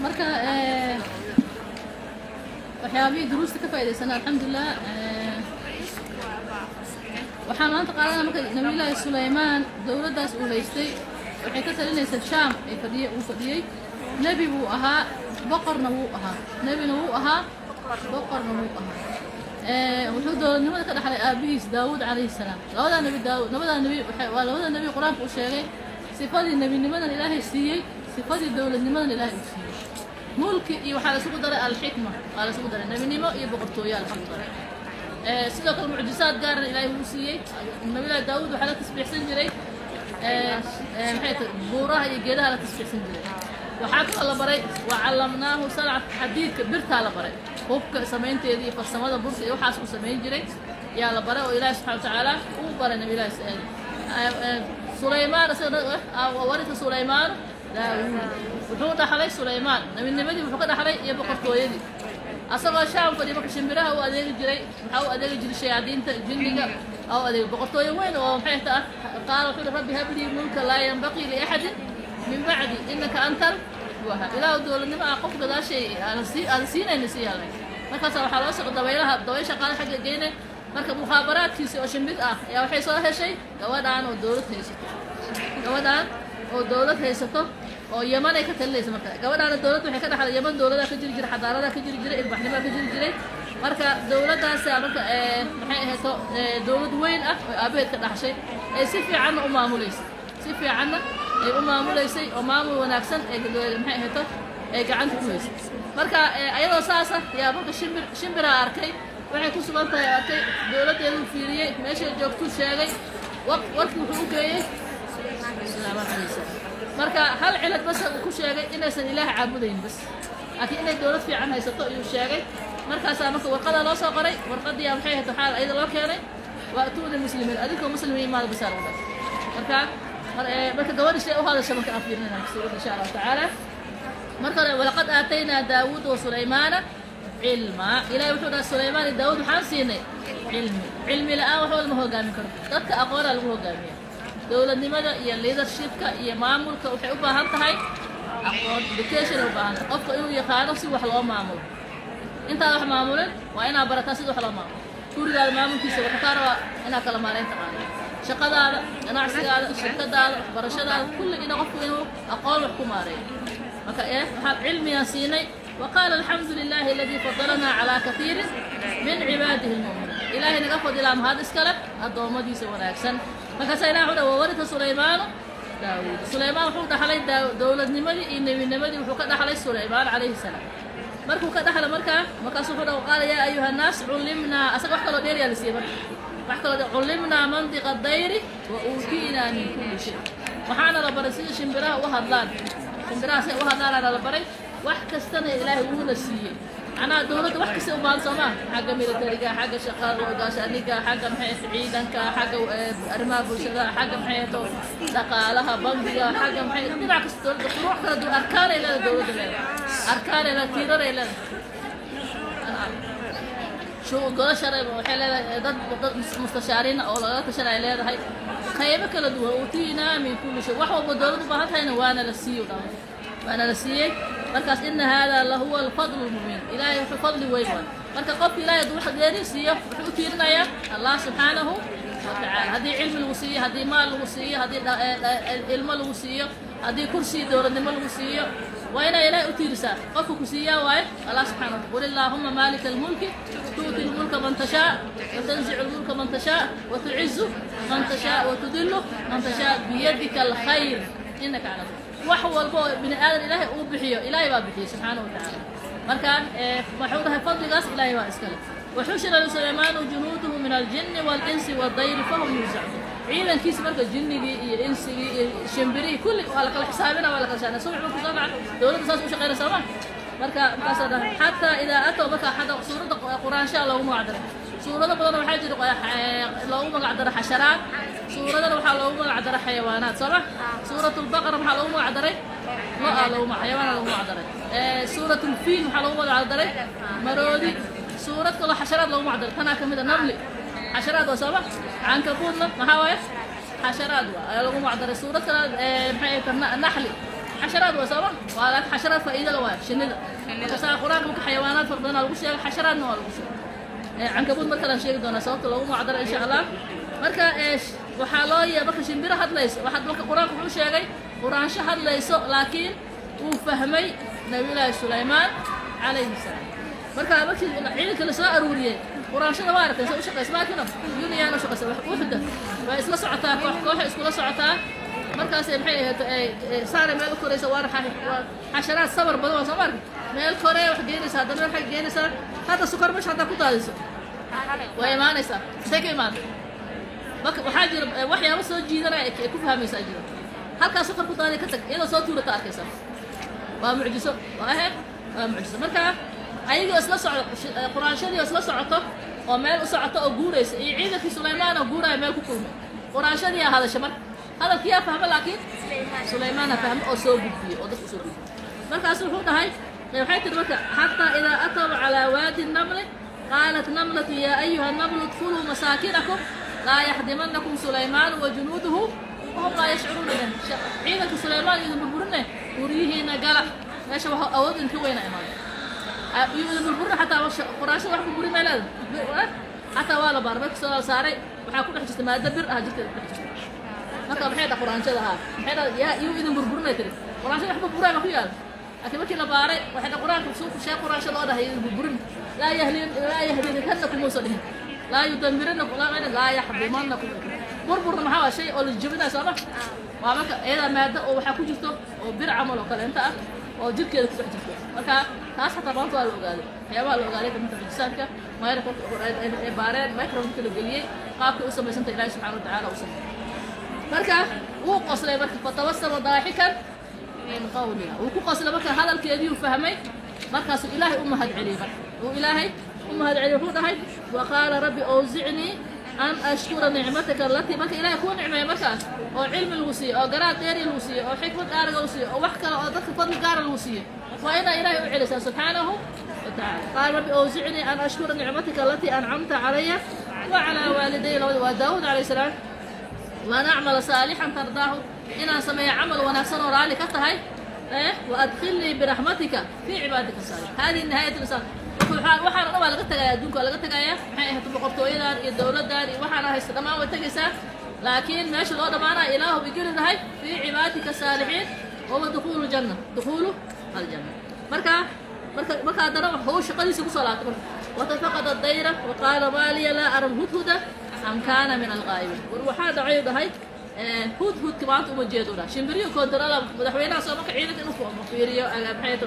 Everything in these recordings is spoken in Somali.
Marka waxyaabihii duruusta ka faa'iidaysana, alxamdulilah, waxaa maanta qaadanaa. Marka Nabiyullaahi Sulaymaan dowladdaas uu haystay waxay ka talinaysaa Shaam ay fadhiye uu fadhiyey. Nebi buu ahaa, boqorna wuu ahaa, nebina wuu ahaa, boqorna wuu ahaa. Wuxuu dowladnimada ka dhaxlay aabihiis Daawuud calayhi salaam. Labadaa nebi, Daawud, labadaa nebi waa labada nebi Qur-aanka uu sheegay sifadii nebinimadan Ilaahay siiyey, sifadii dowladnimadan Ilaahay uu siiyey. Mulki iyo waxaa la isugu daray alxikma, waa la isugu daray nebinimo iyo boqortooyaa la isugu daray. Sidoo kale mucjisaad gaarana Ilaahay wuu siiyey. Nabiyullaahi Daawuud waxaa la tasbiixsan jiray, maxay tahay, buuraha iyo geedaha la tasbiixsan jiray. Waxaa kaloo la baray wacallamnaahu sanca xadiidka, birtaa la baray, hubka samaynteeda iyo farsamada burka iyo waxaas uu samayn jiray yaa la baray oo Ilaahi subxana watacaala uu baray Nabiyullahi Sulaymaan. Isaga warisa Sulaymaan Daawuud, wuxuu dhaxlay Sulaymaan nebinimadii, wuxuu ka dhaxlay iyo boqortooyadii asagoo Shaam fadhiya. Marka shimbiraha u adeegi jiray, waxaa u adeegi jiray shayaadiinta, jinniga aa u adeegi. Boqortooyo weyn oo maxay ta ah. Qaala, wuxuu uhi: "Rabbi hablii mulka laa yanbaqii liaxadin min bacdi innaka antal wahaab." Ilaahu, dowladnimo ah qof gadaashay aan siinayna sii helay. Markaasa waxaa loo socda dabaylaha, dabaysha qaada xagga geynay. Marka mukhaabaraadkiisi oo shimbir ah ayaa waxay soo heshay gabadhaan oo dowlad haysato, gabadhaan oo dowlad haysato oo Yamanay ka talinaysa. Marka gabadhaana dowladda waxay ka dhaxlay Yaman. Dowladaa ka jiri jiray, xadaaradaa ka jiri jiray, ilbaxnimaa ka jiri jiray. Marka dowladdaasa marka maxay ahayto, dowlad weyn ah oo aabaheed ka dhaxshay ee si fiicanna u maamuleysay, si fiicanna ay u maamulaysay oo maamul wanaagsan ee maxay ahayto ay gacanta ku haysay. Marka ayadoo saasa yaa marka shimbiraa arkay waxay ku sugan tahay, arkay dowladdeeduu fiiriyey, meeshay joogtuu sheegay, warkii wuxuu u geeyey Suleymaan calayhi salaam. Marka hal cilad bas uu ku sheegay, inaysan Ilaah caabudayn bas, laakiin inay dowlad fiican haysato ayuu sheegay. Markaasaa marka warqadaa loo soo qoray, warqadiyaa maxay ahayd, waxaa ayada loo keenay: "Wa'tuuni muslimiin," adinkoo muslimiin imaada basaa lagu dhahay. Marka marka gabadhi shay u hadasha marka aan fiirinayna suuradda, insha Allahu tacaala. Marka hore: "Walaqad aataynaa Daawuuda wa Sulaymaana cilmaa." Ilahay wuxuu dhahay Sulaymaan iyo Daawuud waxaan siinay cilmi. Cilmi la'aan waxba lama hogaamin karo. Dadka aqoonaa lagu hogaamiya. Dowladnimada iyo leadershipka iyo maamulka waxay u baahan tahay aqoon, education ay u baahan tahay, qofka inuu yaqaano si wax loo maamulo. Intaad wax maamulin waa inaad barataa sida wax loo maamulo. Gurigaada maamulkiisa wuxuu kaa rabaa inaad kala maarayn taqaano, shaqadaada, ganacsigaada, shirkadaada, waxbarashadaada, kulli ina qofku inuu aqoon wax ku maareeyo. Marka waxaan cilmigaan siinay. وقال الحمد لله الذي فضلنا على كثير من عباده المؤمنين. Ilaahay naga fadilaa mahad iska leh addoommadiisa wanaagsan. Markaasaa Ilahi wuxuu dhaha: "وورث سليمان داود." Sulaymaan wuxuu dhaxlay dowladnimadii iyo nebinimadii, wuxuu ka dhaxlay Sulaymaan calayhi salaam. Markuu ka dhaxla markaa, markaasuu wuxuu dhaha: "قال يا أيها الناس علمنا." Asaga wax kaloo dheeriyaa la siiyey. Marka wax kaloo "علمنا منطق الطير وأوتينا من كل شيء." Waxaana la baray sida shimbiraha u hadlaan, shimbiraha say u hadlaanaana la baray, wax kastana Ilaahay wuuna siiyey. Macnaha dowladda wax kasta u baahan soomaa, xagga militariga, xagga shaqada gaashaaniga, xagga maxay ciidanka, xagga arrimaha bulshada, xagga maxay to dhaqaalaha, bangiga, xagga maxay, dhinac kasta dowladda furuuc kala duwan, arkaanay leedahay. Dowladda leedahay arkaanay leedahay, tiiraray leedahay, golo sharci waxay leedahay, dad mustashaariin oo lagala tashanay leedahay, qaybo kala duwan. "أوتينا من كل شيء." Wax walba dowladdu u baahan tahayna waana la siiyo, waana la siiyey. Markaas "إن هذا لهو الفضل المبين." Ilaahay wuxuu fadli weyn waay. Marka qofka Ilahay hadduu wax dheeri siiyo, wuxuu u tiirinayaa Allah subxaanahu wa tacaala. Haddii cilmi lagu siiyo, haddii maal lagu siiyo, haddii ilmo lagu siiyo, haddii kursi dowladnimo lagu siiyo, waa inaa Ilaahay u tiirisaa. Qofka ku siiyaa waaye Allah subxana wa taala. "قل اللهم مالك الملك تؤتي الملك من تشاء وتنزع الملك من تشاء وتعز من تشاء وتذل من تشاء بيدك الخير إنك على wax walba oo bini aadan Ilaahay uu bixiyo, Ilaahay baa bixiyey subxaanahu wa tacaala. Marka waxuu dhahay fadligaas Ilaahay baa iskale. "وحشر لسليمان جنوده من الجن والإنس والطير فهم يوزعون." Ciidankiisa marka jinnigii iyo insigii iyo shimbirihii kulli waa la kala xisaabina, waa la kala shaana. Subax markuu soo kaca dowladda saas u shaqeyna sooma. Marka markaasaa dhahay "حتى إذا أتوا." Marka xadda suuradda quraanshaa loogu magac daray. Suurado badan waxaa jira loogu magac daray xasharaad, suuradana waxaa loogu magac daray xayawaanaad, sooma? Suurat Lbaqara maxaa loogu magac daray? Lo-a loogu xayawaana loogu magac daray. Suurat Lfiil maxaa loogu magac daray? Maroodi. Suurad kaloo xasharaad loogu magac daray tanaa kamid a, namli xasharaad waa sooma? Cankabuudna maxaa waaye? Xasharaad waa ayaa lagu magacdaray. Suurad kale maxay ahayd? Naxli xasharaad waa sooma? Waa laakiin xasharaad faa'iido la waayo, shinnida. Marka saa Qur-aanka marka xayawaanaad fara badanaa lagu sheegay, xasharaadna waa lagu sheegay. Cankabuud mar kalean sheegi doonaa sababta loogu magacdaray, insha Allah. Marka waxaa loo marka shimbiro hadlayso waxaa marka Qur-aanku wuxuu sheegay quraansho hadlayso, laakiin uu fahmay Nabiyullaahi Sulaymaan calayhi salaam. Marka markii ciidanka la soo aruuriyey, quraanshada waa aragtay se u shaqaysa, maakina uniyaan u shaqaysa wuxda waa isla socotaa, koox kooxa iskula socotaa. Markaasay maxay ahayd saare meel u koraysa, waana waa xasharaad sabar badan waa soo maarka meel kore wax geenaysaa, haddana waxay geenaysaa. Hadda sukar meesha haddaa ku daadiso waa imaanaysaa. Intay ka imaatay? Marka waxaa jira waxyaabo soo jiidanaya ay ku fahmaysaa jira. Halkaa sukar ku daadiya, ka tag, iyadoo soo tuurata arkaysaa. Waa mucjiso, waa ahe, waa mucjiso. Marka ayagoo isla socdo, quraanshadii oo isla socoto oo meel u socoto oo guuraysa iyo ciidankii Sulaymaan oo guuraya meel ku kulmay, quraanshadii aa hadasha. Marka hadalkii yaa fahma? Laakiin Sulaymaana fahmo oo soo gudbiyey oo dadka usoo gudbiyey. Markaasu wuxuu dhahay, waxay tiri marka: "Xataa idaa ataw calaa waadi namli qaalat namlatu yaa ayuha namlu idkhuluu masaakinakum laa yaxdimanakum Sulaymaanu wa junuuduhu wahum laa yashcuruuna." Ciidanka Sulaymaan idin burburine, guryihiina gala. Meesha waxa awood idinka weyna imaaday iyo idin burburina. Xataa quraashada wax burburin may leedahay? Xataa waa la baaray marka soo saaray, waxaa ku dhex jirta maado bir ah jirkeeda ku dhex jirta. Marka maxay dha quraanshada haa, maxay dha yaa iyo idin burburinay tiri? Quraanshada wax burburay ma ku yaal? Laakiin markii la baaray, waxay dha Qur-aanka suu sheeg quraansho loo dhahay idin burburin, laa yahlin, laa yahdinikannakum muusa dhihin, laa yudamirinakum, laa yaxdimanakum. Burburna maxaa waa? Shay oo la jebinayo sooma? Waa marka iyadaa maado oo waxaa ku jirto oo bir camal oo kaleenta ah oo jirkeeda ku dhex jirto. Marka taas xataa maanta waa la ogaaday, waxyaabaha la ogaaday kamid tahay mucjisaadka ay baareen, microphone la geliyey, qaabkay u samaysanta Ilaahi subxaana wa tacaala u sameeyey. Marka wuu qoslay. Marka "fatabasama daaxikan min qawliha", wuu ku qoslay. Marka hadalkeedii uu fahmay, markaasuu Ilaahay u mahad celiyey. Marka uu Ilaahay u mahad celiyey, wuxuu dhahay: "Waqaala rabbi awzicnii an ashkura nicmataka alatii". Marka Ilaahay kuu nicmeeya markaas oo cilmi lagu siiyo oo garaad dheeri lagu siiyo oo xikmad gaaraga lagu siiyo oo wax kale oo dadka fadli gaara lagu siiyo, waa inaa Ilaahay u celisaa subxaanahu wa tacaala. "Qaala rabbi awzicnii an ashkura nicmataka alatii ancamta calaya wa calaa waaliday", labada waa Daawud calayh salaam, "waan acmala saalixan tardaahu", inaan sameeyo camal wanaagsan oo raalli ka tahay, "wa adkhilnii biraxmatika fii cibaadika saalixiin". Hadihi nihaayat linsaan. Waxaana dhan waa laga tagaya, adduunka waa laga tagaya. Maxay ahayd boqortooyadan iyo dowladdan iyo waxaana haysta dhammaan way tegaysaa, laakiin meesha loo dhammaanaya, Ilaahu igeli lahay fii cibaadika saalixiin, wahuwa dukhuulu janna, dukhuulu aljanna. Marka haddana how shaqadiisa kusoo laabtay. Marka "watafaqada dayra waqaala maa liya laa ara alhudhuda am kaana min alghaa'ibiin". War waxaa dhacay dhahay, hudhudka maanta uma jeedo dhahay. Shimbiriyo kontarola madaxweynaha soo marka ciidanka inuu fiiriyo, maxay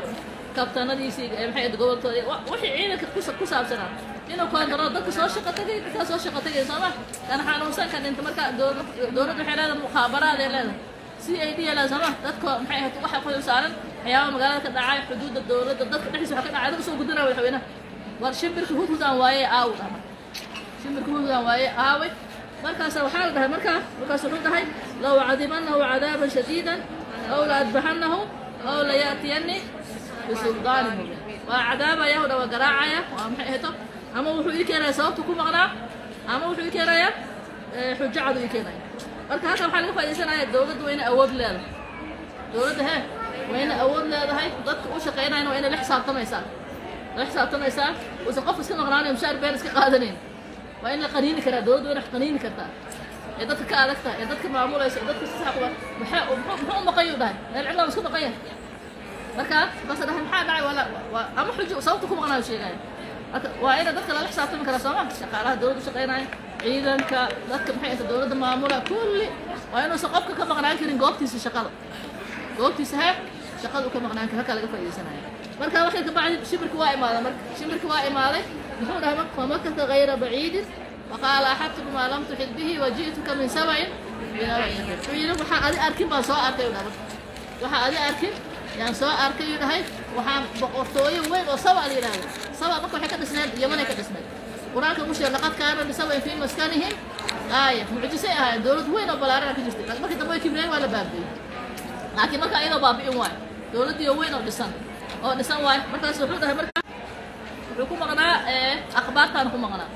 kabtanadiisii, maxay gobolkooda, wixii ciidanka ku saabsanaa inuu kontarool, dadka soo shaqo tagay, dadkaa soo shaqo tagay sooma, kan xanuunsan, kan dhinta. Marka dowladda waxay leedahay mukhaabaraad ay leedahay, CID leedahay sooma? Dadka maxay ahayd waxa ku saaran waxyaaba magaalada ka dhacay, xuduudda dowladda, dadka dhexdiisa waxa ka dhacay, dadka soo gudbinaya madaxweynaha. War shimbirka hudhudaan waaye aaw dhama, shimbirka hudhudaan waaye aaway? Markaasa waxaa la dhahay, markaa markaas wuxuu dhahay: "Law cadibanahu cadaaban shadiidan aw la adbaxanahu aw la yaatiyani bisuldaanin mubiin". Waa cadaabaya dha, waa garaacaya, waa maxay ahayto, ama wuxuu ii keenaya sababta ku maqnaa, ama wuxuu ii keenayaa xujo cad ii keenaya. Marka halkan waxaa laga faaidaysanaya dowladda waa inay awood leedahay. Dowladda he waa inay awood leedahay, dadka u shaqaynayana waa inay la xisaabtamaysaa, la xisaabtamaysaa, uusan qof iska maqnaanayo, mushaar been iska qaadanayn. Waa in la qaniini karaa dowladda, waa in wax qaniini kartaa ee dadka ka adag tahay ee dadka maamulayso ee dadka si sax maxaa muxuu u maqan yuu dhahay, meel cidlaa iska maqan yahay. Marka markaasa dhahay maxaa dhacay? Waa ama xujo sababta ku maqnaayo sheegaya. Marka waa ina dadka lala xisaabtami karaa sooma? Shaqaalaha dowladda u shaqaynaya, ciidanka, dadka maxay inta dowladda maamula, kulli waa inuusan qofka ka maqnaan karin goobtiisa shaqada, goobtiisa he shaqada uu ka maqnaan karin. Halkaa laga faaidaysanaya. Marka waxay ka bacdi shimbirka waa imaaday. Marka shimbirka waa imaaday, muxuu dhahay marka? "Famakata gayra baciidin waqaala axadtu bimaa lam tuxid bihi waji'tuka min saba'in binaba'in yaqiin". Wuxuu yidhi: "Waxaa adi arkin baan soo arkay", u dhahay. Marka waxaa adi arkin yaan soo arkay uu dhahay. Waxaan boqortooyo weyn oo Saba la yidhahdo. Saba marka waxay ka dhisneed Yamanay ka dhisneed. Qur-aanka ugu sheegay: "Laqad kaana lisaba'in fii maskanihim aaya". Mucjisay ahaayeen, dowlad weyn oo ballaaran ka jirtay. Laakiin markii dambe way kibreen, waa la baabi'iyey. Laakiin marka iyadoo baabi'in waayo dowladdii weyn oo dhisan, oo dhisan waayo. Markaas wuxuu dhahay, marka wuxuu ku maqnaa akhbaartaan ku maqnaa.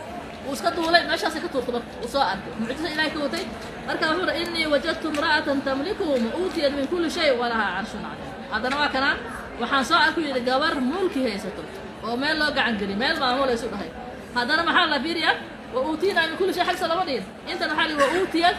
Wuu iska duulay, meeshaasay ka tuurtay. Marka uu soo arkay mucjiso Ilaahay ka watay. Marka wuxuu uhi: "Innii wajadtu imra'atan tamlikuhum wa uutiyat min kulli shay walahaa carshun cadiim." Haddana waa kanaan, waxaan soo arku yidhi gabar mulki haysato oo meel loo gacan geliy, meel maamulaysu dhahay. Haddana maxaa la fiiriyaa? "Wa uutiinaa min kulli shay" xagsa lama dhihin. Intan waxaa lihi "wa uutiyat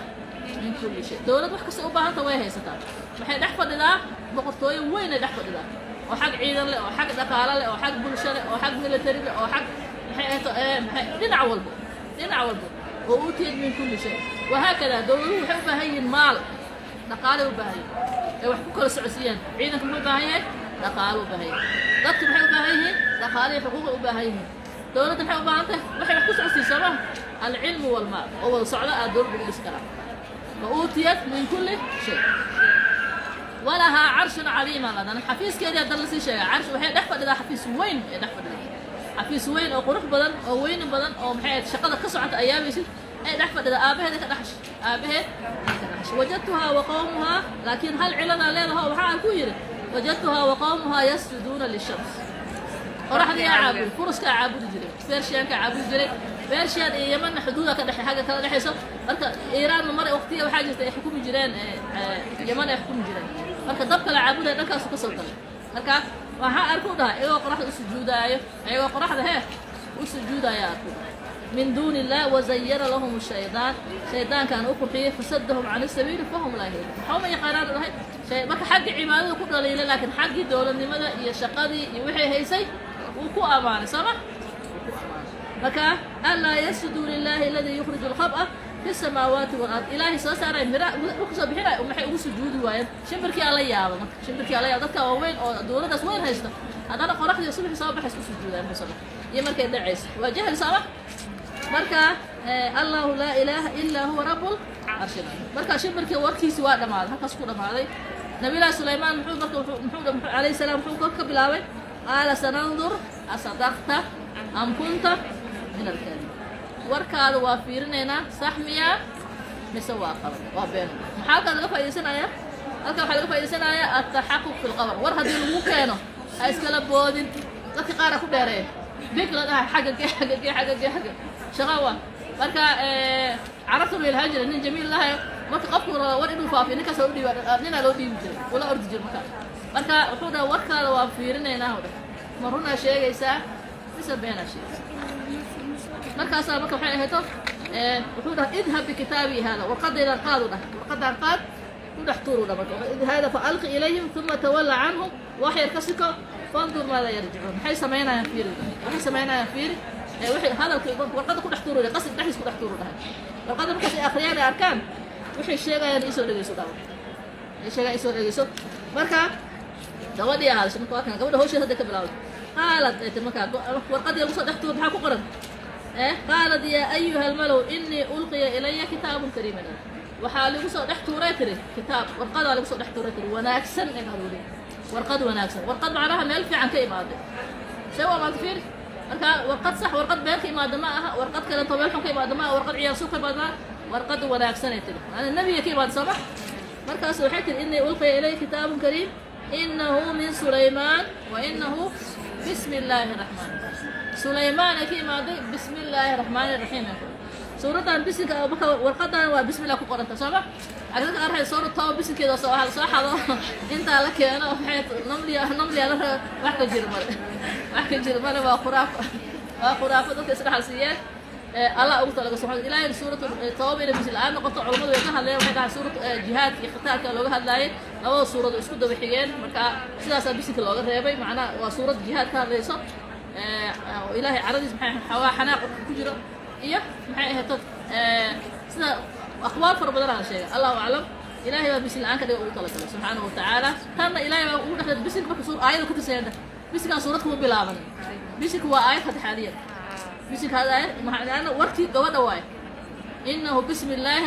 min kulli shay". Dowlad wax kasta u baahanta way haysataa. Waxay dhex fadhidaa boqortooyo weyn ay dhex fadhidaa, oo xag ciidan leh, oo xag dhaqaalo leh, oo xag bulsho leh, oo xag military leh, oo xag maxay ahayto maxay dhinac walbo, dhinac walbo. "Wa uutiyat min kulli shay". Wahaakada dowladuhu waxay u baahan yihiin maal, dhaqaalay u baahan yihiin ee wax ku kala socodsiiyaan. Ciidanka muxuu u baahan yahay? Dhaqaalo u baahan yahay. Dadku maxay u baahan yihiin? Dhaqaale iyo xuquuqay u baahan yihiin. Dowladda maxay u baahan tahay? Waxay wax ku socodsiiso sooma? Alcilmu walmaal oo wada socda aa dowladda lagu dhisi karaa. "Wa uutiyat min kulli shay walahaa carshun cadiima". Ladan xafiiskeedii haddana lasii sheega carsh. Waxay dhex fadhidaa xafiis weyn ay dhex fadhidaa, xafiis weyn oo qurux badan oo weyni badan oo maxay ahayd shaqada ka socota ayaabaysid ay dhex fadhidaa. Aabaheeda ka dhaxashay, aabaheed ka dhaxashay. "Wajadtuhaa wa qawmuhaa", laakiin hal ciladaa leedaho. Waxaa ku yidhi: "Wajadtuhaa wa qawmuhaa yasjuduuna lishams". Qoraxdii aa caabudi, furuskaa caabudi jiray, Bershiyankaa caabudi jiray. Bershiyan iyo Yemanna xuduuda ka dhexe, xagga kala dhexayso. Marka Iiraanna mar waqtiya waxaa jirta ay xukumi jireen, Yeman ay xukumi jireen. Marka dabka la caabudaya dhankaasu ka soo galay. Marka waxaa arku dhahay iyagoo qoraxda u sujuudaayo, iyagoo qoraxda hee u sujuudaya arku dhahay "min duuni illah". "Wazayana lahum shaydaan", shaydaankaan u qurxiyey. "Fasadahum can sabiili fahum laa yahtadun". Waxba ma yaqaanaan dhahay. Marka xaggii cibaadada ku dhaliilay, laakiin xaggii dowladnimada iyo shaqadii iyo wixii haysay wuu ku amaanay, soo ma? Wuu ku amaanay. Marka "anlaa yasjuduu lilahi aladii yukhriju alkhab'a fi samaawaati walard", Ilaahay soo saaray mira dhulka soo bixinay, maxay ugu sujuudi waayeen? Shimbirkii ala yaaba. Marka shimbirkii ala yaaba, dadka waaweyn oo dowladdaas weyn haysta haddana qoraxdii subaxii soo baxays u sujuudaan markay soo baxay iyo markay dhacayso. Waa jahli, sooma? Marka "Allahu laa ilaaha ilaa huwa rabbul carshi". Marka shimbirkii warkiisi waa dhammaaday, halkaas ku dhammaaday. Nabiyullahi Sulaymaan muxuu marka muxuu calayhi salaam muxuu ka bilaabay? "Qaala sanandur asadaqta am kunta min alkaadibiin". Warkaada waa fiirinaynaa, sax miyaa mise waa qalad, waa been? Maxaa halkaas laga faa'iidaysanaya? Halkan waxaa laga faa'iidaysanaya altaxaquq fi lqabar. War haddii lagu keeno ha iskala boodin. Dadka qaara ku dheereeya, big la dhahay, xagga gee, xagga gee, xagga gee, xagga shaqa waa. Marka carabta way lahaan jiray nin jamiil lahayo. Marka qofku rabo war inuu faafiyo, ninkaas loo dhiiba, ninaa loo dhiibi jiray, ula ordi jiray. Marka wuxuu dhahay: "Warkaada waa fiirinaynaa." U dhahay: "Ma runaa sheegaysaa mise beenaa sheegaysaa?" Markaasaa marka waxay ahayto wuxuu dhahay: "Idhab bikitaabii hada", warqadaydan qaad u dhahay, warqadan qaad, ku dhex tuur u dhahay. Marka "hada fa alqi ilayhim uma tawalla canhum", wax yar ka siko. "Fandur maada yarjicuun", maxay samaynayaan fiiri, waxay samaynayaan fiiri. Waxay hadalka warqadda ku dhex tuuru dhahay, qasri dhexdiis ku dhex tuuru dhahay warqadda. Markaas ay akhriyaan ay arkaan waxay sheegayaan, isoo dhegeyso dhawa, ay sheegaan isoo dhegeyso. Marka gabadhii hadashay. Marka waa kan gabadha hawsheeda hadda ka bilaawday. Qaalad ay tiri markaa warqadii lagu soo dhex tuur maxaa ku qoran? "Qaalad yaa ayuha almalow inii ulqiya ilaya kitaabun kariiman", waxaa lagu soo dhex tuuray tiri kitaab, warqadaa lagu soo dhex tuuray tiri wanaagsan ee haruuri, warqad wanaagsan, warqad macnaha meel fiican ka imaaday. See waa maanta fiiri. Marka warqad sax, warqad been ka imaada ma aha, warqad kaleeto meel xun ka imaada ma aha, warqad ciyaar suuq ka imaada ma aha, warqad wanaagsan ay tiri, maana nebiga ka imaada, sooma? Markaas waxay tiri: "Inii ulqiya ilaya kitaabun kariim, inahu min Sulaymaan wa inahu bismi illaahi raxmaan raxiim". Sulaymaan ay ka imaaday, bismi illaahi raxmaani raxiim ay ku suuraddan bisinka. Marka warqadan waa bismillah ku qoranta, sooma? Dadka qaar waxay suurad Tooba bisinkeeda soo waxa soo xado intaa la keeno, waxay namliya namliya la raba. Wax ka jiro male, wax ka jiro male. Waa khuraafo, waa khuraafo dadka isdhexal siiyeen. Allah ugu talaga subxaana Ilaahay suuratu Tooba inay bisin la'aan noqoto culammadu way ka hadleen. Waxay dhahaan suuratu jihaadka iyo qitaalka looga hadlaayay, labada suurad oo isku daba xigeen. Marka sidaasaa bisinka looga reebay. Macnaha waa suurad jihaad ka hadlayso oo Ilaahay caradiis maxay xawaa xanaaq ku jiro iyo maxay ahayd sida aqwaal fara badan la sheegay. Allahu aclam. Ilaahay baa bisin la'aan ka dhiga ugu talagalay subxaanahu watacaala. Tanna Ilaahay baa ugu dhexday bisinka. Marka suur aayada ku tirsan bisinkaan suurad kuma bilaaban. Bisinka waa aayad hadda xaaliyan. Bisinka hadda aayad maxaa warkii gabadha waaye? Inahu bismi illaahi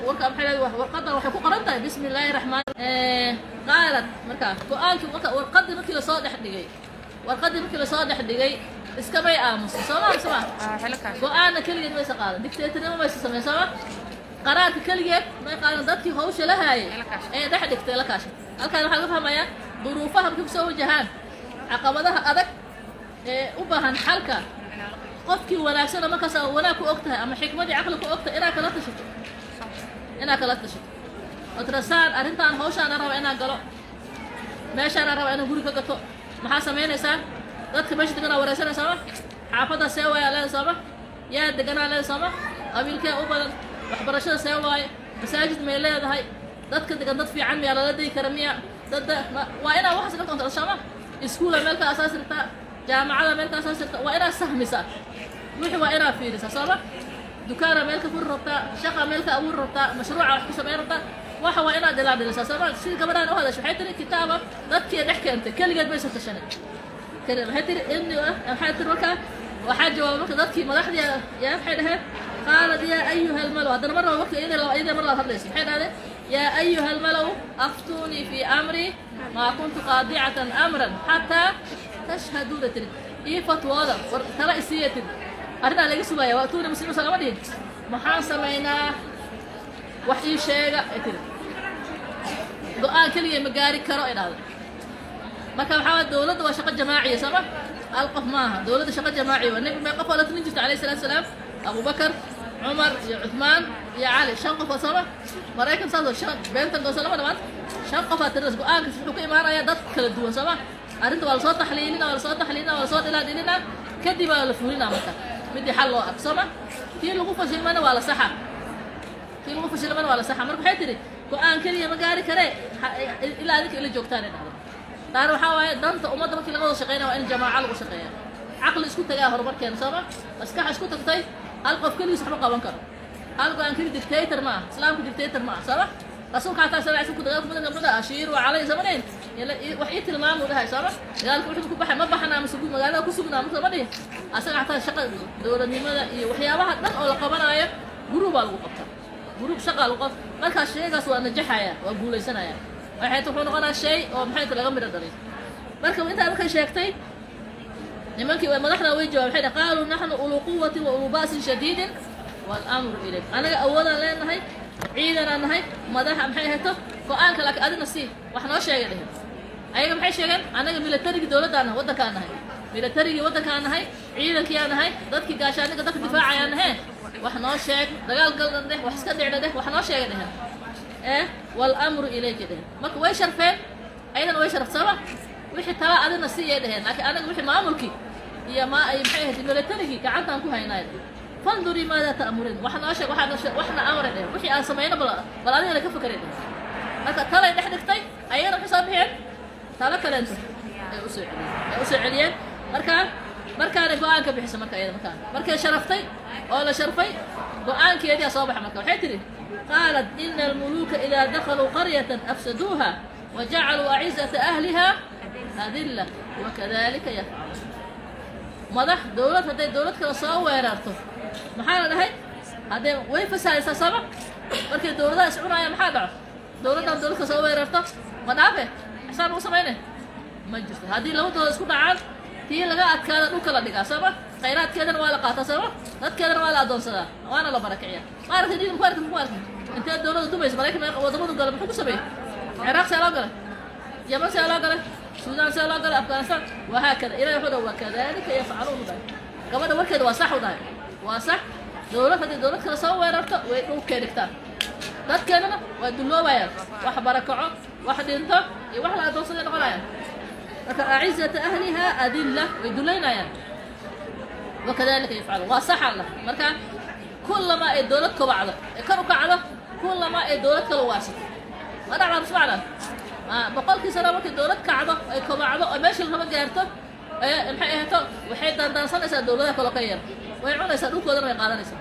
warka maxay leedahay? Warqadan waxay ku qoran tahay bismi illaahi raxmaan. Qaalad marka go-aankii marka warqadii markii lasoo dhex dhigay, warqadii markii lasoo dhex dhigay, iskamay aamusin, sooma? Sooma go-aanna keligeed maysa qaadan, dictatornimo maysa samayn, sooma? Qaraarka keligeed may qaadan, dadkii hawsha la haayay ee dhex dhigtay la kaashay. Halkaan waxaa laga fahmayaa duruufaha markay kusoo wajahaan, caqabadaha adag ee u baahan xalka. Qofkii wanaagsana markaas aa wanaag ku og tahay ama xikmadii caqli ku og tahay inaad kala tashato, inaad kala tashato oo tira saan arrintaan hawshaan aan raba inaan galo, meeshaan aan raba inaan guri ka gato. Maxaa samaynaysaa? Dadka meesha deganaa wareysanaysaa ma? Xaafadda see waayaa leeda sooma? Yaa deganaa leeda sooma? Qabiilkee u badan? Waxbarashada see waaye? Masaajid may leedahay? Dadka degan dad fiican miyaa lala degi kara miya? Dadda waa inaa waxaas dhan kontrol sooma? Iskuula meel ka asaasi rabtaa, jaamacada meel ka asaasi rabtaa, waa inaad sahmisaa wixii, waa inaad fiirisaa sooma? Dukaana meel ka furi rabtaa, shaqa meel ka abuuri rabtaa, mashruuca wax ku samayn rabtaa, waxa waa inaad dhilaadhilisaa sooma? Sidii gabadhaan u hadashay, waxay tiri kitaaba dadkii dhex keentay, keligeed maysan tashanin. Keli waxay tiri inni, waxay tiri markaa waxaa jawaabay marka dadkii madaxdii yaa, waxay dhaheen qaalat yaa ayuha almalau. Haddana mar laba marka iyada mar labaad hadlayso, waxay dhahdeen yaa ayuha almalau aftuunii fii amri maa kuntu qaadicatan amran xataa tashhaduuna. Tiri ii fatwooda, war tala isiiya, tiri arrintaa laga sugaya. Waa tuuni muslimiin soo lama dhihin. Maxaan samaynaa? Wax ii sheega ay tiri. Go-aan keliya ma gaari karo ay dhahday. Marka waxaa waay dowladda waa shaqo jamaaciya sooma? Hal qof maaha dowladda, shaqo jamaaciya waa. Nebi mee qof waa la talin jirta alayhi salaatu salaam? Abubakar, Cumar iyo Cuthmaan iyo Cali, shan qof oo sooma? Maraykan saas oo shan beentan goosa lama dhamaanta, shan qof aa tiridas. Go-aankas wuxuu ka imaanayaa dad kala duwan sooma? Arrinta waa lasoo taxliilina, waa lasoo taxliilina, waa lasoo dhilaadhilina, kadib waa la fulinaa. Marka midii xal loo arko sooma? Kii lagu fashilmana waa la saxa, kii lagu fashilmana waa la saxa. Marka waxay tihi go-aan keliya ma gaari karee ilaa adinka ila joogtaan ay dhahdo. Taana waxaa waaye danta ummadda markii laga wada shaqeynaya waa in jamaaco lagu shaqeeya. Caqli isku tagaa horumarkeena sooma? Maskax isku tagtay. Hal qof keligiis waxma qaban karo, hal go-aan keli. Dictator ma aha islaamku, dictator ma aha sooma? Rasuulka xataa sal sl ku dagaalku badan gabdhada ashiiru calay samanayn wax ii tilmaamu dhahay sooma? Dagaalka wuxuu ku baxay ma baxnaa mise magaalada ku sugnaa marka ma dhihin. Asaga xataa shaqa dowladnimada iyo waxyaabaha dhan oo la qabanaayo group baa lagu qabtaa, group shaqaa lagu qabta. Markaas shaygaas waa najaxaya, waa guulaysanaya, waxay wuxuu noqonaa shay oo maxay ta laga midho dhalay. Marka intaa markay sheegtay, nimankii madaxda way jawaab, waxay dhahay qaaluu naxnu uluu quwatin wa uluu ba'sin shadiidin walamru ilayk. Anaga awoodaan leenahay, ciidanaan nahay, madaxa maxay ahayto go-aanka, laakiin adina sii wax noo sheegay dhehen. Ayaga maxay sheegeen? Anaga militarigii dowladdaan nahay, waddankaan nahay, militarigii waddankaan nahay, ciidankiyaa nahay, dadkii gaashaaniga dadka difaacayaan nahe, wax noo sheeg, dagaal galna dheh, wax iska dhicna dheh, wax noo sheegay dhehen. Ee walamru ilayka dhehen. Marka way sharfeen, ayadana way sharaf sooma? Wixii tala adina siiyay dheheen, laakiin anaga wixii maamulkii iyo ma ay maxay ahayd militarigii gacantaan ku haynaay. Fandurii maada ta'muriin, wax noo sheeg, waxaa noo sheeg, waxna amray dhehen, wixii aan samayno bal bal adigana ka fekeray dhehen. Marka talay dhex dhigtay, ayagana waxay soo bixeen talo kaleento ay usoo celiyeen, ay usoo celiyeen. Marka markaanay go-aan ka bixisa, marka iyada markaan markay sharaftay oo la sharfay, go-aankeedii soo baxa. Marka waxay tidhi qaalat ina almuluuka idaa dakhaluu qaryatan afsaduuha wajacaluu acizata ahliha adilla wakadalika yafcaluun. Madax dowlad hadday dowlad kale soo weerarto, maxaa la dhahay? Hadday way fasaadaysaa sooma? Markay dowladaha is cunaayaan maxaa dhaco? Dowladdan dowlad kale soo weerarto ma dhaafe? Ixsaan lagu samayne ma jirto. Haddii laba dowlad isku dhacaan, tii laga adkaada dhulka la dhigaa sooma? Khayraadkeedana waa la qaataa sooma? Dadkeedana waa la addoonsadaa, waana la barakiciyaa. Ma aragtay diin ku arkin, ku arkin intee dowladda dumaysa? Maraykan meeqa wadamadu galay? Muxuu ku sameeyey? Ciraaq see loo galay? Yaman see loo galay? Suudaan see loo galay? Afghanistan wahaakada. Ilahi wuxuu dhahay wakadalika yafcaluun u dhahay. Gabadha warkeeda waa sax u dhahay, waa sax. Dowlad haddii dowlad kale soo weerarto, way dhulkay dhigtaan, dadkeedana waa dulloobayaan, wax barakaco, wax dhinto iyo wax la addoonsaday noqonayaan. Marka acizata ahliha adilla, way dullaynayaan. Wakadalika yafcaluun waa sax alla. Marka kullamaa ay dowlad kobacdo ee kor u kacdo, kullamaa ay dowlad kale waarsato, ma dhacdaa mise macdan? 100-kii sano markay dowlad kacdo ay kobacdo oo meesha la rabo gaarto, ee maxay ahayto, waxay daandaansanaysaa dowladaha kaloo ka yar, way cunaysaa, dhulkoodana way qaadanaysaa,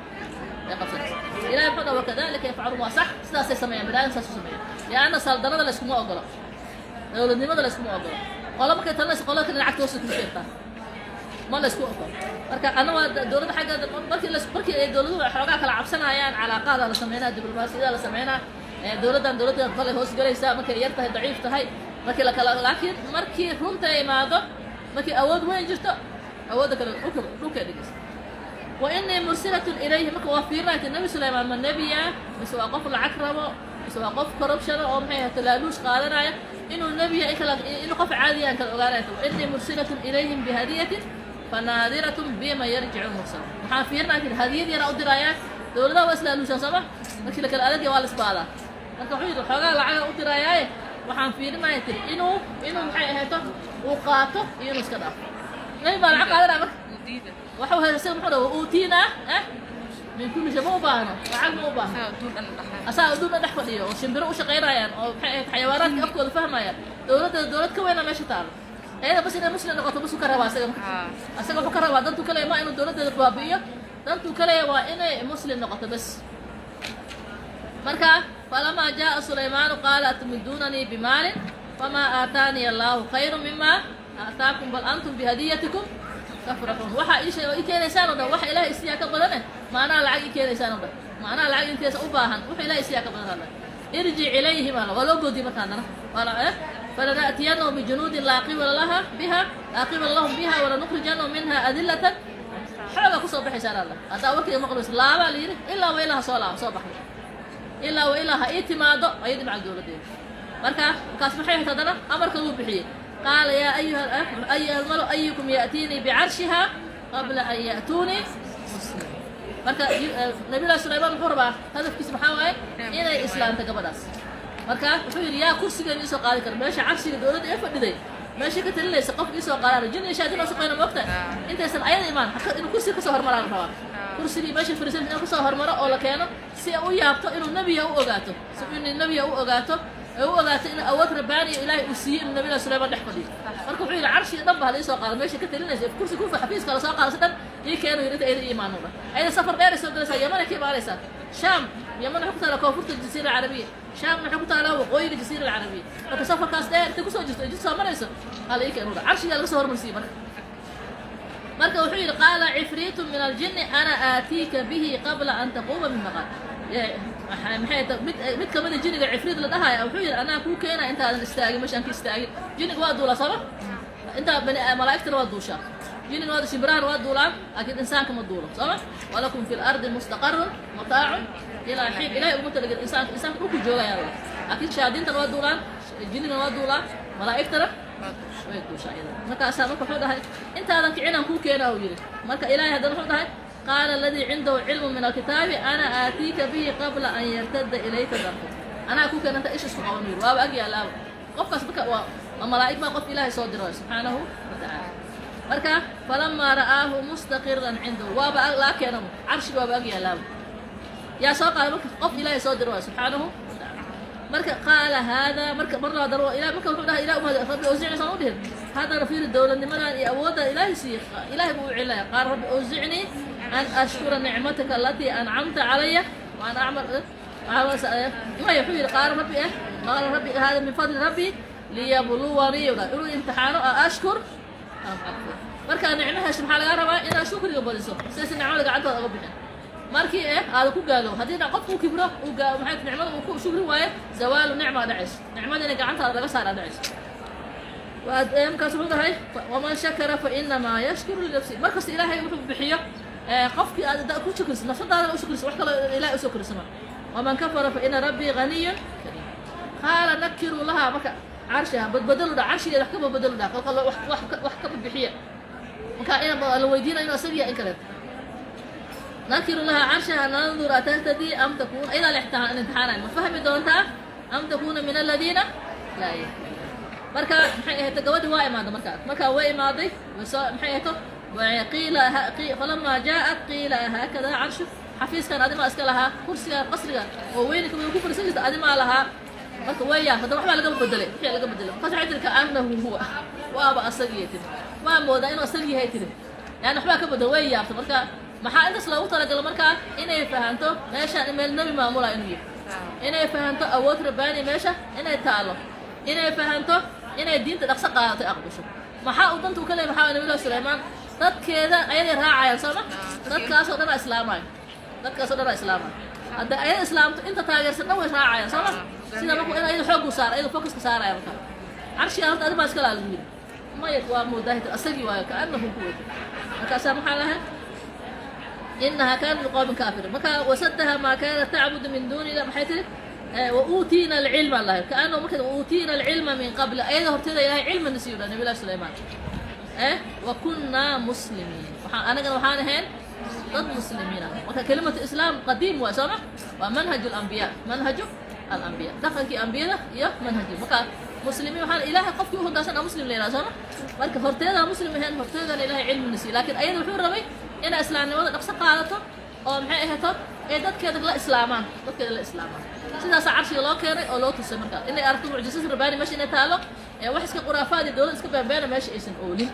way qabsanaysaa. Ilahi muxuu dhaha? Wakadalika yafcaluun. Waa sax, sidaasay sameeyaan bani aadam, saas u sameeyaan. Lianna saldanada la iskuma ogolo, dowladnimada la iskuma ogolo. Qolo markay talinaysa, qolada kale lacagta hoosta kuma sheegtaa, ma la isku ogolo. Marka anna waa dowladda xagga markii la markii ay dowladuhu xoogaa kala cabsanayaan, calaaqaada la sameynaa, diblomaasiyada la sameynaa, dowladdan dowladdan kolay hoos galaysaa markay yar tahay, daciif tahay markii la kala. Laakiin markii runta imaado, markii awood weyn jirto, awoodda kale dhulka dhulkay dhigaysa. Wa inii mursilatun ilayhi. Marka waa fiirinayta Nebi Sulaymaan ma nebiya mise waa qof lacag rabo mise waa qof corruption oo maxay ahayd laaluush qaadanaya? Inuu nebiya in kala, inuu qof caadiya aan kala ogaanayta. Wa inii mursilatun ilayhim bihadiyatin. Fanaadiratun bima yarjicu lmursaluun. Waxaan fiirinaa tiri hadiyad yaraa u dirayaa. Dowladaha waa islaaluushaan, sooma? Markii la kala adagya waa la isbaadaa. Marka wuxuu yidhi xoogaa lacaga u dirayaaye, waxaan fiirinaya tiri inuu maxay ahayto uu qaato iyo inuu iska dhaafo. Nabi baa lacag qaadanaya. Marka waxa uu haysta muxuu dhaha? Uutiina min kulli shay. Ma u baahno lacag, ma u baahno. Asaa adduun dhan dhex fadhiyo oo shimbiro u shaqaynayaan oo maxay ahayd xayawaanaadka afkooda fahmayaan. Dowladda dowlad ka weyna meesha taalo. Ayada bas inay muslim noqoto bas u ka rabaa asaga. Marka asaga wuxuu ka rabaa, dantuu kaleya ma inuu dowladdeeda baabi'iyo, dantuu kaleya waa inay muslim noqoto bas. Marka falamaa jaa Sulaymaanu qaala atumidunanii bimaalin famaa aataaniya Allahu khayru mima aataakum bal antum bihadiyatikum tafraxuun. Waxaa ii sheeg oo ii keenaysaan oo dhan waxa Ilahay isiyaa ka badane. Maanaha lacag ii keenaysaan oo dhan, macnaha lacag inteesa u baahan, wuxuu Ilahay isiyaa ka badan. Alla irjic ilayhim alla waa loo goodiyey. Marka haddana waa la falana'tiyanahum bijunuudin laa qibala laha biha, laa qibala lahum biha, walanukhrijanahum minha adillatan. Xoogaa kusoo baxaysaan alla haddaa warkayga maqlayso. Laabaa la yidhi ilaa wa ilaa ha soo laabo, soo baxdo ilaa wa ilaa ha ii timaado ayadii maca dowladdeeda. Marka markaas maxay ahayd? Haddana amarka wuu bixiyey. Qaala yaa ayuha almalu ayukum ya'tiinii bicarshiha qabla an ya'tuunii muslimin. Marka Nabiyullahi Sulaymaan muxuu rabaa? Hadafkiisa maxaa waaye? Inay islaamta gabadhaas. Marka wuxuu yidhi yaa kursigeeda iisoo qaadi kara meesha carshiga dowladda ee fadhiday, meesha ka talinaysa qof iisoo qaadaan? Jin iyo shayaadiin oo shaqeyna, moogta intaysan ayada imaan inuu kursiga kasoo hormaraa la rabaa. Kursigii meesha fadhiisan inuu kasoo hormaro oo la keeno si ay u yaabto inuu nebiya u ogaato, si inuu nebiya u ogaato, ee u ogaato inuu awood rabbaaniya Ilaahay uu siiyey inuu Nabiyullahi Sulaymaan dhex fadhiyo. Marka wuxuu yidhi carshiga dhan ba hala iisoo qaado, meesha ka talinaysa kursi kufa xafiiska la soo qaado si dhan ii keeno. Yidhi inta ayada ii imaano dhan ayada safar dheer ay soo galaysaa, Yaman ay ka imaanaysaa. Shaam, Yaman waxay ku taalaa koonfurta Jasiira Alcarabiya, Shaamna waxay ku taalaa waqooyiga Jasiira Alcarabiya. Marka safarkaas dheer intay kusoo jirto jid soo marayso hala ii keeno dhan carshigaa laga soo hormarsiiyey. Marka wuxuu yidhi qaala cifriitu min aljinni ana aatiika bihi qabla an taquuma min maqaam. Maxay mid kamida jinniga cifriid la dhahaya wuxuu yidhi anaa kuu keenaa intaadan istaagin meeshaan ka istaagin. Jinniga waa duulaa, sooma? Intaa bani malaa'igtana waa duushaa, jinniga waa shimbirahana waa duulaan, laakiin insaanka ma duulo, sooma? Walakum fi lardi mustaqarun mataacun ilaa xiin. Ilahay uguma talagelin insaanka, insaanka dhulku joogaya, laakiin shayaadiintana waa duulaan, jinnigana waa duulaan, malaa'igtana way duushaa iyada. Markaasaa marka wuxuu dhahay intaadan kicinaan kuu keenaa uu yidhi. Marka Ilaahay haddana wuxuu dhahay qaala aladii cindahu cilmu min alkitaabi ana aatiika bihi qabla an yartada ilayka darfuk. Anaa kuu keena inta isha isku qaban yidhi, waaba ag yaalaaba qofkaas. Marka waa malaa'ig baa qof Ilaahay soo diray subxaanahu wa tacaala. Marka falamaa ra'aahu mustaqiran cindahu, waaba laa keenaba, carshiga waaba ag yaalaaba. Yaa soo qaaday? Marka qof Ilaahay soo diray subxaanahu wa tacaala. Marka qaala haada marka mar labaad daro ilah. Marka wuxuu dhahay ilah umahad rabbi awsicni saan u dhihin. Haddana fiiri dowladnimadan iyo awooddan Ilaahay siiyey, Ilaahay buu u celinaya. Qaala rabbi awsicnii an ashkura nicmataka alatii ancamta calaya wa an acmal maya. Wuxuu yidhi qaala rabbi qaala rabbi hada min fadli rabbi liyabluwanii, inuu imtixaano a ashkur am akfur. Markaa nicmo hesho maxaa lagaa rabaa? Inaad shukriga badiso sidaysa nicmada gacantooda oga bixin markii aada ku gaalo. Haddii qofku uu kibro uu gaa maxay nicmada uu ku shukri waayo, zawaalu nicma dhacayso, nicmada inay gacantaada laga saaraa dhacayso. Markaas wuxuu dhahay waman shakara fa inamaa yashkuru linafsi. Markasta Ilaahay wuxuu bixiyo qofkii aad ku shukriso nafsadaadana u shukriso, wax kaloo Ilahay usoo korisama. Waman kafara fa ina rabbii ganiyun kariim. Qaala nakiruu lahaa marka carshaha badbadalu dha, carshigeeda wax ka badbadalu dha, kolka wax ka bixiya. Marka ina la weydiinayo inuu asagiya in kaleeto. Nakiru lahaa carshaha nandur atahtadii am takuna, iyadaa la imtixaanay, ma fahmi doontaa am takuna min aladiina laa yahtaduun. Marka maxay ahayd? Gabadhi waa imaaday. Markaa way imaaday, way soo maxay ahayto qiila falamaa jaaءat qiila haakada carshu. Xafiiskan adimaa iska lahaa? Kursiga qasriga oo weynka way ku fadhiisan jirta adimaa lahaa? Marka way yaa hadda waxbaa laga bedelay, wixii laga bedelay. Markaas waxay tiri kaanahu huwa, waaba asagii tiri, waa moodaa inuu asag yahay tiri, yani waxbaa ka bedel. Way yaabtay. Marka maxaa intaas loogu talagalo? Markaa inay fahanto meeshaan in meel nebi maamula inuu yahay, inay fahanto awood rabbaani meesha inay taalo, inay fahanto inay diinta dhaqso qaadatay, aqbasho. Maxaa uu danta u ka leeyay? Maxaa Nabiyullahi Sulaymaan dadkeeda ayaday raacayaan, sooma? Dadkaasoo dhan aa islaamayo, dadkaasoo dhan aa islaamayo. Hadda ayada islaamto inta taageersan dhan way raacayaan, sooma? Sida marku in ayada xooggu saara, ayada focuska saaraya. Marka carshiga horta adi baa iska laa lagu yidhi maya, waa moodaahita asagii waayo, kaanahu huwa. Markaasaa maxaa lahay inaha kaanat liqowmin kaafirin. Marka wasadaha maa kaanat tacbudu min duuni illah. Maxay tiri? Wauutiina alcilma lahay kaanahu marka wauutiina alcilma min qabli, ayada horteeda Ilahay cilmina siiyo dha Nabiy Llahi Sulaymaan. Wa kunnaa muslimiin, waxaan anagana waxaan ahayn dad muslimiin ah. Marka kelimatu islaam qadiim waay, sooma? Waa manhaju alambiyaa, manhaju alambiya, dhaqankii ambiyada iyo manhajii. Marka muslimiin waxaan Ilaahay qofkii u hoggaansan aa muslim la yidhaha, sooma? Marka horteedaa muslim ahayn, horteedana Ilahay cilmina siiy, laakiin ayada wuxuu rabay inay islaamnimada dhaqso qaadato oo maxay ahayto ee dadkeeda la islaamaan, dadkeeda la islaamaan. Sidaasaa carshiga loo keenay oo loo tusay, marka inay aragto mucjisada rabbaani meesha inay taalo ee wax iska khuraafaad iyo dowlad iska beenbeena meesha aysan oolin.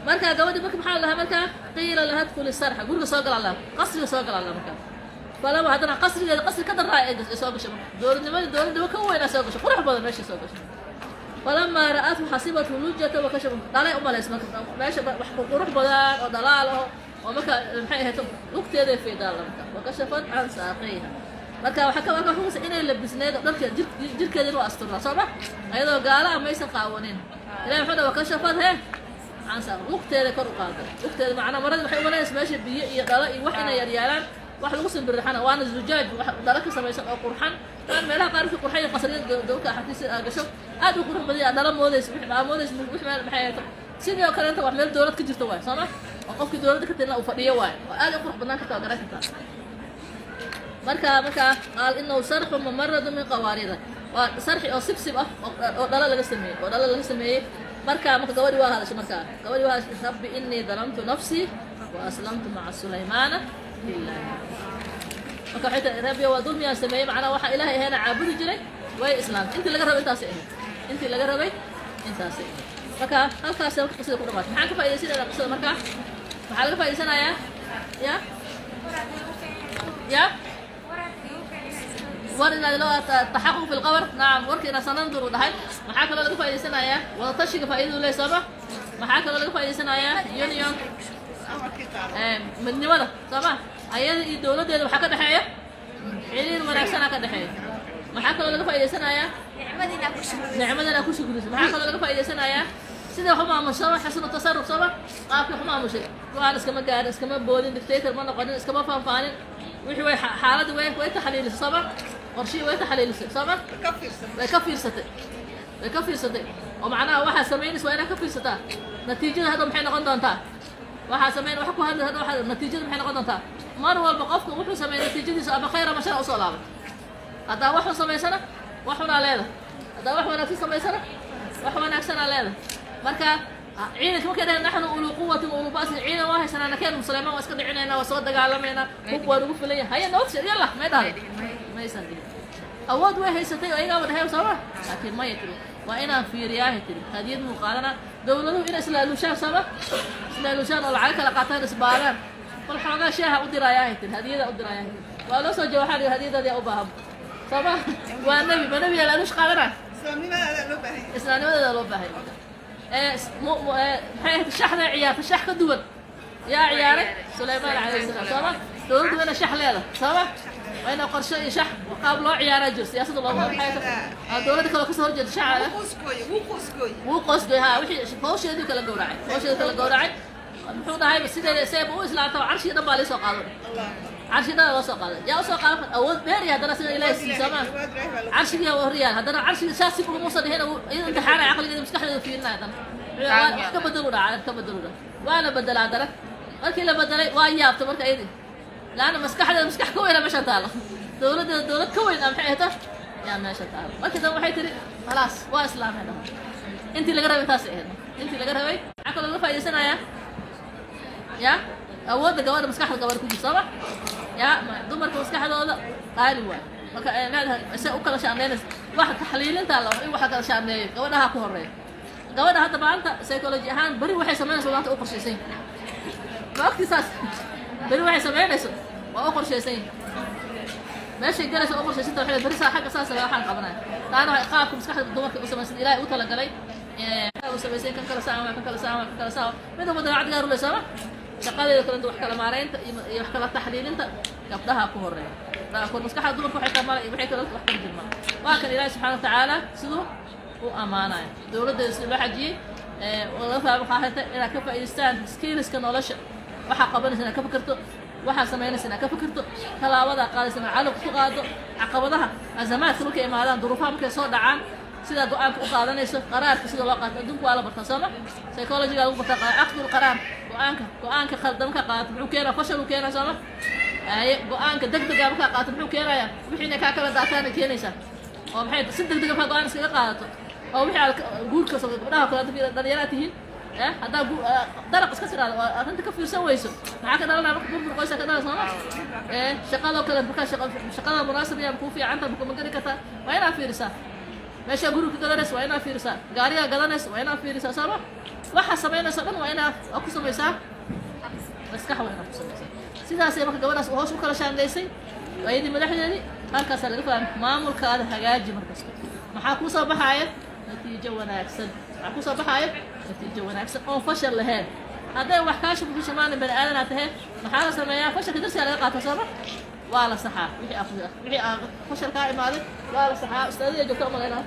Marka gabadhi marka maxaa la dhahaa? Marka qiila laha dkhuli sarxa, guriga soo gala, laha qasriga soo gala laha. Marka falama haddana qasrigeeda qasri ka daraa ay soo gashay. Marka dowladnimadii dowladnimo ka weynaa soo gashay, qurux badan meesha soo gashay. Falamaa ra'athu xasibathu lujata wakashafa, dhalay umalays. Marka meesha wax qurux badan oo dhalaal aho oo marka maxay ahayd lugteeday fiidaala. Marka wakashafat can saaqayha. Marka waxaa ka marka xukusa inay labisneed oo dharkeed jirkeedina waa asturnaa, soo ma? Ayadoo gaala ah maysan qaawanin. Ilahi wuxuu dhaha wakashafat he can saaq, lugteeda kor u qaaday lugteeda. Macnaa marada waxay umalanaysa meesha biyo iyo dhalo iyo wax inay yaryaalaan, wax lagu simbirixana, waana zujaaj, wax dhalo ka samaysan oo qurxan. Waan meelaha qaar wixii qurxan iyo qasriyada dowlka xafiis aa gasho aad u qurux badan yahay, dhalo moodaysa, wix aa moodaysa wix meel maxay ahayd. Sidoo kaleenta wax meel dowlad ka jirta waay, soo ma? Oo qofkii dowladda ka tirna uu fadhiyo waay, oo aad u qurux badnaan karta, waa garan kartaa. Marka qaal inahu sarxu mumaradu min qawaariida, waa sarxi oo sibsib ah oo dhalo laga sameeyey, oo dhalo laga sameeyey. Marka gabadhi waa hadashay, marka gabadhi waa hadashay: rabbi inii dalamtu nafsii wa aslamtu maca Sulaymaana lilahi. Marka waxay tahay: rabbi, waa dulmiyaan sameeyey, macnaa waxaa Ilaahay ahayna caabudi jiray. Way islaamtay. Intii laga rabay intaasay ahayd, intii laga rabay intaasay ahayd. Marka halkaas marka qisada ku dhamaatay, maxaan ka faa'idaysanaynaa qisada? Marka waxaa laga faa'idaysanayaa ya war inaad loo taxaquq fi lqabar. Nacam, warka inaa sananduru dhahay. Maxaa kaloo laga faa'idaysanayaa? Wada tashiga faa'iidadu leey, sooma? Maxaa kaloo laga faa'idaysanayaa? Union, midnimada, sooma? Ayada iyo dowladdeeda waxaa ka dhexeeya xiriir wanaagsanaa ka dhexeeya. Maxaa kaloo laga faa'idaysanayaa? Nicmadana ku shukriso. Maxaa kaloo laga faa'idaysanayaa? Sida wax u maamusho, xasnu tasarruf, sooma? Qaabka wax u maamushay, go-aan iskama gaarin, iskama boodin, dictator ma noqonin, iskama faanfaanin. Wixii way xaaladii way taxliilisay, sooma? Qorshihii way taxliilisay, sooma? Way ka fiirsatay, way ka fiirsatay. Oo macnaha waxaa samaynaysa waa inaad ka fiirsataa natiijada hadda maxay noqon doontaa, waxaa samayn wax ku hadla hadda waxa natiijada maxay noqon doontaa. Mar walba qofka wuxuu sameeyay natiijadiisu ama khayr ama shar usoo laabay. Haddaa wax xun samaysana, wax xunaa leedahay. Haddaa wax wanaagsan samaysana, wax wanaagsanaa leedahay. Marka ciidanka markay dhaheen naxnu uluu quwatin wa uluu ba'sin, ciidan waa haysanaa, nakeen Suleymaan waa iska dhicinaynaa, waa soo dagaalamaynaa, hub waa nagu filan yahay, haya nabad yalla, may dhahday? Maysan dhihin. Awood way haysatay oo ayagaaba dhaheen, sooma? Laakiin maya tiri, waa inaan fiiriyaahay tiri. Hadiyad muu qaadanaa? Dowladuhu inay islaalushaan, sooma? Islaalushaan oo lacago kala qaataan, isbaadaan. Bal xoogaa shaaha u dirayaahay tiri, hadiyada u dirayaahay tiri. Waa loo soo jawaab, waxaa lihi hadiyadaadi u baahan, sooma? Waa nebi, ma nebiyaa laalush qaadanaa? Islaamnimadeeda loo baahay. Maxay ahayd shaxday ciyaarta? Shax ka duwan yaa ciyaaray? Sulaymaan calayhi salaam, sooma? Dowladdu waa inay shax leedahay, sooma? Waa inay qorshe iyo shax qaab loo ciyaaraa jiro siyaasadda loogu maxay dowladda kaloo kasoo horjeeda shaxa. Wuu qoosgoy ha, wixii hawsheedii kala gowracay, hawsheedii kala gowracay. Muxuu dhahay? Sideeda seeba u islaamta, carshii dhan baa liisoo qaado, carshii dhan loo soo qaaday. Yaa usoo qaadan? Awood dheer iyo haddana sida Ilaahay sii, sooma? Carshigii waa horyaal haddana carshigii saas si umuusan dhihin, iyada imtixaanaya caqligeeda, maskaxdeeda fiirinaya. Haddana wax ka bedelu dhaca, ka bedelu dhaca, waa la bedelaa. Haddana markii la bedelay waa yaabta. Marka iyadii laanna maskaxdeeda maskax ka weyna meesha taalo, dowladdeeda dowlad ka weyn a maxay ahayto yaa meesha taalo. Markii dambe waxay tiri khalaas, waa islaamay dhaha. Intii laga rabay taasay ahayd, intii laga rabay. Maxaa kaloo laga faa'idaysanayaa? Ya awoodda gabadha, maskaxda gabadha ku jirta, sooma? Ya dumarka maskaxdooda qaali waay. Marka ay leedahay se u kala shaandheynaysa wax taxliilinta la in waxa kala shaandheeyo gabadhaha ku horeeya. Gabadha hadda maanta psychology ahaan beri waxay samaynayso maanta u qorshaysan yahay. Ma ogti saas? Beri waxay samaynayso waa u qorshaysan yahay, meeshay galayso u qorshaysanta. Waxay beri saa xagga saas waxaan qabanaya. Taana waxay qaabka maskaxda dumarka u samaysan Ilaahay u talagalay u samaysay. Kan kala saawa, kan kala saawa, kan kala saawa, mid walba dabeecad gaar u leh, sooma? Shaqadeeda kalenta wax kala maaraynta iyo wax kala taxliilinta gabdhaha ku horeeya. Gabdhaha ku maskaxda dumarka waxay tahay waxay kala wax kala jirmaan. Waa kan Ilaahi subxaana watacaala siduu u ammaanayo dowladdeeda, sida loo xajiyey laga fahmo qaahirta inaad ka faa'idaystaan skillska nolosha. Waxaa qabanaysa inaad ka fikirto, waxaa samaynaysa inaad ka fikirto, tallaabadaa qaadaysa inaad calaq ku qaado, caqabadaha azamaadka markay imaadaan, duruufaha markay soo dhacaan. Sidaa go-aanka u qaadanayso, qaraarka sida loo qaato adduunka waa la bartaa, sooma? Psychology-ga lagu bartaa أخذ القرار. Go-aanka khaldan markaa qaadato, muxuu keenaa? Fashal uu keenaa, sooma? Aye, go-aanka degdega markaa qaadato, muxuu keenayaa? Wixiina kaa kala daataana keenaysaa. Oo maxay? Si degdega markaa go-aan iskaga qaadato oo wixii aad guurka, gabdhaha kale, dhalinyaraad tihiin, haddaa daraq iska tiraado oo arrinta ka fiirsan weyso, maxaa ka dhalanaya marka? Burbur qoysa ka dhalan, sooma? Shaqadoo kale, markaa shaqada munaasib yaa kuu fiicanta, ma geli kartaa? Waa inaad fiirisaa. Meeshaa guriga ka gadanaysa waa inaad fiirisaa. Gaarigaa gadanaysa waa inaad fiirisaa, sooma? Waxaa samaynaysa dhan waa inaad ku samaysaa maskax, waa inaad ku samaysaa. Sidaasay marka gabadhaas hoos u kala shaandhaysay ayadii madaxdeedii. Halkaasaa laga fahmay maamulkaada hagaaji markasta. Maxaa kuu soo baxaaya? Natiijo wanaagsan. Maxaa kusoo baxaaya? Natiijo wanaagsan oon fashal lahayn. Hadday wax kaa shubshamaan, bani aadanaa tahe, maxaa la sameeyaa? Fashalka darsigaa laga qaata, sooma? Waa la saxaa. Wixii aa fashal kaa imaaday waa la saxaa. Ustaadada joogta umalaynaa.